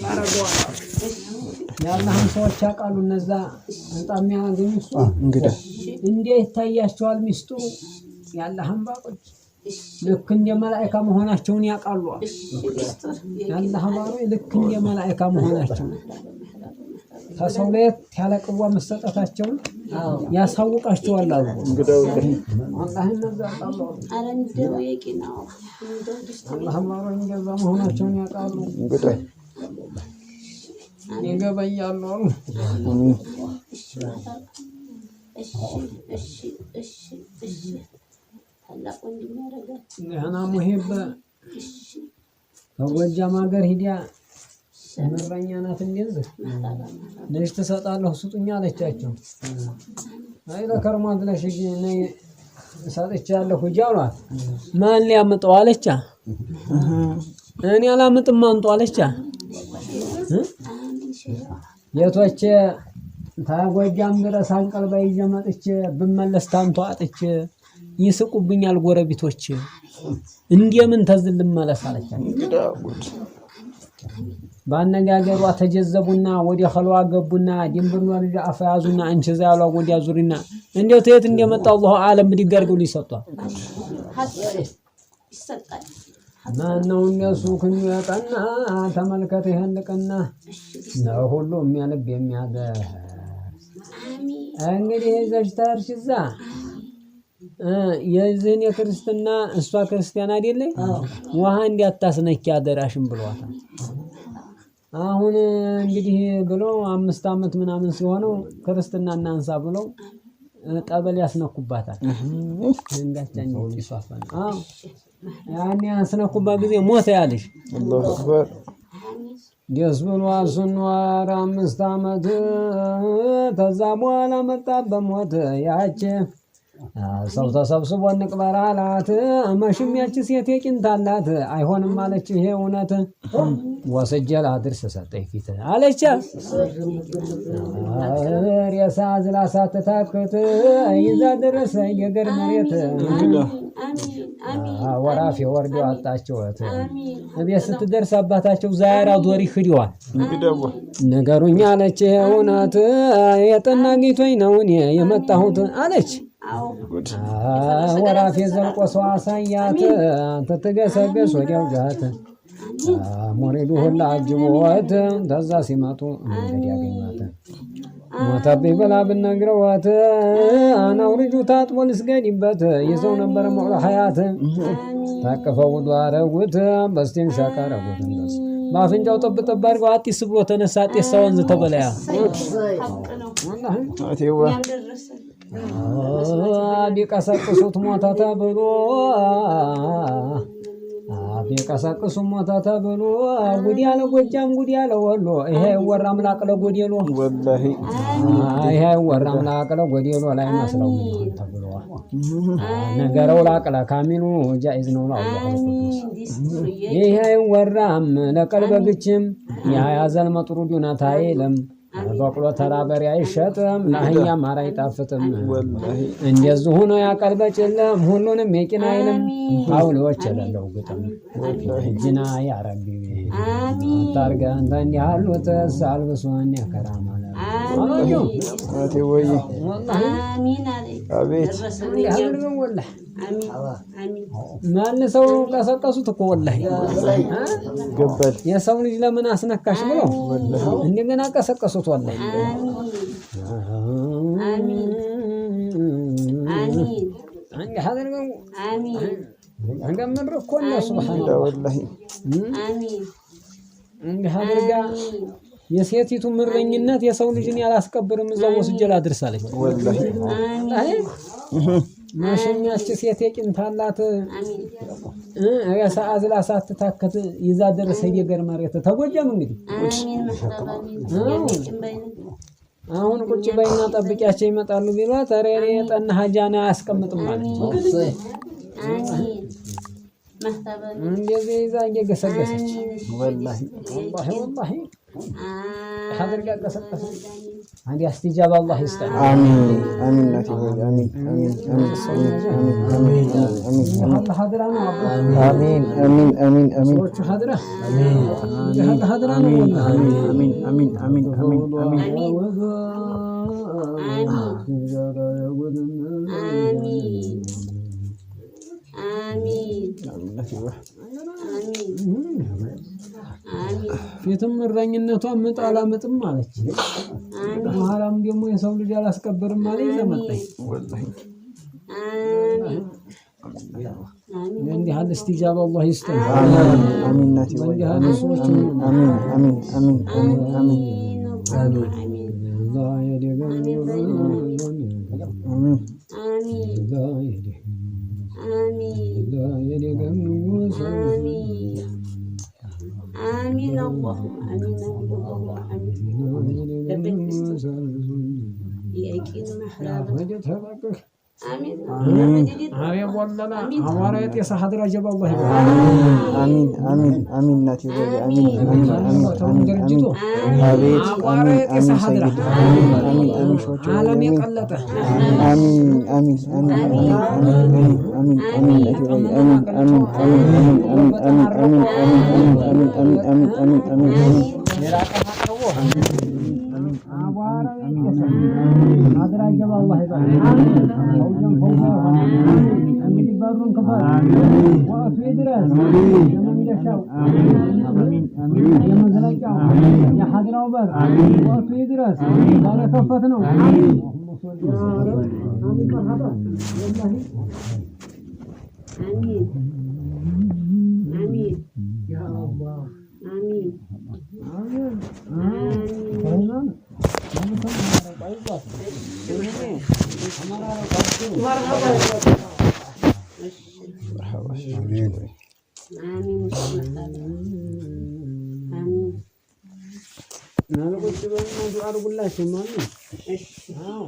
ያረገዋል። የአላህም ሰዎች ያውቃሉ። እነዛ በጣም የሚያገኙ እሱ እንግዳ እንዴ ይታያቸዋል ሚስጥሩ። የአላህም ባሮች ልክ እንደ መላእካ መሆናቸውን ያውቃሉ። የአላህ ባሮች ልክ እንደ መላእካ መሆናቸውን ከሰው ለየት ያለ ቅዋ መሰጠታቸውን ያሳውቃቸዋል አሉ። አላህ እነዛ ያውቃሉ። ኧረ እንደው የቂናው እንደው ደስታ አላህ ባሮች እንደዛ መሆናቸውን ያውቃሉ። እንግዳ ይገበያሉ አሉ። እሺ እሺ እሺ እሺ እሺ ታላቅ ወንድም ያደርጋል። ደህና ሙሂብ እሺ ከጎጃም ሀገር ሂዲያ ምረኛ ናት። እንደዚህ ልጅ ትሰጣለሁ ስጡኝ አለቻቸው። አይ ለከርሟ ብለሽ ሂጂ ነይ ሰጥቻለሁ ሂጂ አሏት። ማን ሊያምጠው አለቻ። እኔ አላምጥም አንጡ አለቻ። የቶቼ ታጎጃም ድረስ አንቀልባ ይዤ መጥቼ ብመለስ ታንቷ አጥቼ ይስቁብኛል ጎረቤቶች፣ እንደምን ተዝል ልመለስ አለቻት። እንግዳ ጉድ በአነጋገሯ ተጀዘቡና ወደ ኸልዋ ገቡና ድንብርኗ ልጅ አፍ ያዙና አንቺ ዛ ያሏ ወዲያ ዙሪና እንዴው ተየት እንደመጣ አላሁ አለም ብድግ አድርገው ሊሰጧል። ሀቅ ይሰጣል። ማነው እነሱ ክንዱ ያጠና ተመልከት ይህን ልቅና ነው ሁሉም የልብ የሚያደርስ አሚን እንግዲህ ይዘሽ ተርሽ እዛ የዚህን የክርስትና እሷ ክርስቲያን አይደለ ውሃ እንዲያታስነኪ አደራሽም ብሏታል። አሁን እንግዲህ ብሎ 5 ዓመት ምናምን ሲሆነው ክርስትና እናንሳ ብለው ጠበል ያስነኩባታል። እንዳቻ ይሷፋል። አዎ ያኔ ያስነኩባት ጊዜ ሞተ ያለሽ አላሁ አክበር ደስ ብሏት ስኗር 5 ዓመት ተዛ በኋላ መጣ በሞት ያች ሰው ተሰብስቦ እንቅበር አላት። መሽም ያች ሴት የቂንት አላት። አይሆንም አለች። ይሄ እውነት ወስጄ ላድርስ ሰጠኝ ፊት አለች። ሬሳ ዝላ ሳትታክት ይዛ ደረሰ የገር መሬት አሚን አሚን ወራፌ ወርዶ አጣችወት። አሚን እቤት ስትደርስ አባታቸው ዛያራ ዶሪ ሂደዋል። እንግዳ ነገሩኝ አለች። ይሄ እውነት የጠና ጌቶኝ ነው እኔ የመጣሁት አለች። አዎ ጉድ ወራፌ ዘልቆ ሰው አሳያት ትትገሰገስ ወዲያው ጃት ሙሪዱ ሁላ አጅቦት ተዛ ሲመጡ መንገድ ያገኟት ሞተብኝ ብላ ብነግረዋት አናው ልጁ ታጥቦ ልስገድበት ይዘው ነበረ መውለ ሀያት ታቅፈው ውዱ አረጉት በስቴን ሻቃ አረጉት እንደስ በአፍንጫው ጠብ ጠብ አድርገው አጢስ ብሎ ተነሳ። አጤሳ ወንዝ ተበላያ ሀቅ ነው። አቴዋ እኛም ደረሰን። ቢቀሰቅሱት ሞተ ተብሎ ቢቀሰቅሱ ሞተ ተብሎ ጉድ ያለ ጎጃም ጉድ ያለ ወሎ ይሄ ይወራም ላቅለ ጎዴሎ ወላሂ ይሄ ይወራም ላቅለ ጎዴሎ ላይ መስለው ምን ይሆን ተብሎ ነገረው ላቅለ ካሚሉ ጃኢዝ ነው ለአላሁ ቅዱስ ይሄ አይወራም ለቀልበ ግችም የያዘል መጥሩዱነት አይልም በቅሎ ተራ በሬ አይሸጥም ለአህያ ማር አይጣፍጥም። ወላሂ እንደዚሁ ነው ያቀልበ ጭለም ሁሉንም የቂን አይልም አውሎች የሌለው ግጥም እጅና ያረቢ አታርገን እንዲህ ያሉት ሳልብሶን የከራማለ አቴወይ አሚን አለ አቤት ደረሰን። እንዲህ እኛም አድርገን ወላሂ አሚን አሚን መልሰው ቀሰቀሱት እኮ ወላሂ እ? ገባል የሰው ልጅ ለምን አስነካሽ ብለው እንደገና ቀሰቀሱት። ወላሂ አሚን አሚን እንዲህ አድርገው አሚን እንደምር እኮ ነው። እንግዳ ሱብሃንአላህ ወላሂ አሚን እንዲህ አድርጋ የሴቲቱ ምረኝነት የሰው ልጅን ያላስቀብርም እዛው ወስጄ ላድርስ አለች። ወላሂ አይ ማሸኛች ሴት የቂንት አላት አሚን ሬሳ አዝላ ሳትታከት ይዛ ደረሰ የገር መሬት ተጎጃም እንግዲህ አሚን መህረብ አሚን የሚጭን በይነ አሁን ቁጭ በይና ጠብቂያቸው ይመጣሉ ቢሏት፣ ኧረ እኔ የጠና ሀጃን አያስቀምጥም አለች። አሚን መህረብ አሚን እንደዚህ ይዛ እየገሰገሰች ወላሂ ወላሂ ወላሂ አድርጋ ቀሰቀሰች። አንድ አስቲጃባ አላህ ይስጠን። አሚን አሚን እናቴ ሆይ አሚን አሚን አሚን አሚን አሚን አሚን አላህ ሀድራ ነው አቦ አሚን አሚን አሚን አሚን ሰዎቹ ሀድራ አላህ ሀድራ ነው ወላሂ። አሚን አሚን አሚን አሚን አሚን አሚን አሚን አሚን እናቴ ሆይ አሚን አሚን ፊትም እረኝነቷ ምጥ አላምጥም አለች። በኋላም ደግሞ የሰው ልጅ አላስቀብርም አለ ይዘመጣኝ ወላሂ አሚን እንዲህ ያለ እስቲጃባ አላህ ይስጠን። አሚን አሚን እናቴ ሆይ በእንዲህ ያሉ አሚን ሰዎች አሚን አሚን አሚን አሚን አሚን አሚን አሚን አሚን አሚን አሚን አላሁመ አሚን አላሁመ አሚን የቂን መሕራብ አሚን ወለላ አቧራ የጤሰ ሀድራ ጀባ አላህ ይበል። አሚን አሚን አሚን እናቴ ሆይ አሚን አሚን አሚን አሚን ድርጅቱ አቤት አቧራ አሚን የጤሰ አሚን ሀድራ ሰይድ አሚን አሚን አሚን ሾች ዓለም አሚን የቀለጠ አሚን አሚን አሚን አሚን አሚን አሚን አሚን እናቴ ሆይ አሚን አሚን አሚን አሚን አሚን አሚን አሚን አሚን አሚን አሚን አሚን አሚን አሚን የራቀ አቅርቦ አቧራ የጤሰ ሀድራ ጀባ አላህ ይበል። ፈውጀን ፈውጅ ይሆን እንግዲህ በሩን ክፈት፣ ወቅቱ ይድረስ። የመንገሻው የመዝለቂያው የሀድራው በር ወቅቱ ይድረስ። ዛሬ ከፈት ነው። አሚን አሚን አሚን አሚን አሚን አሚን ቁጭ በልና ዱዓ አድርጉላቸው። ማነው? እሺ አዎ።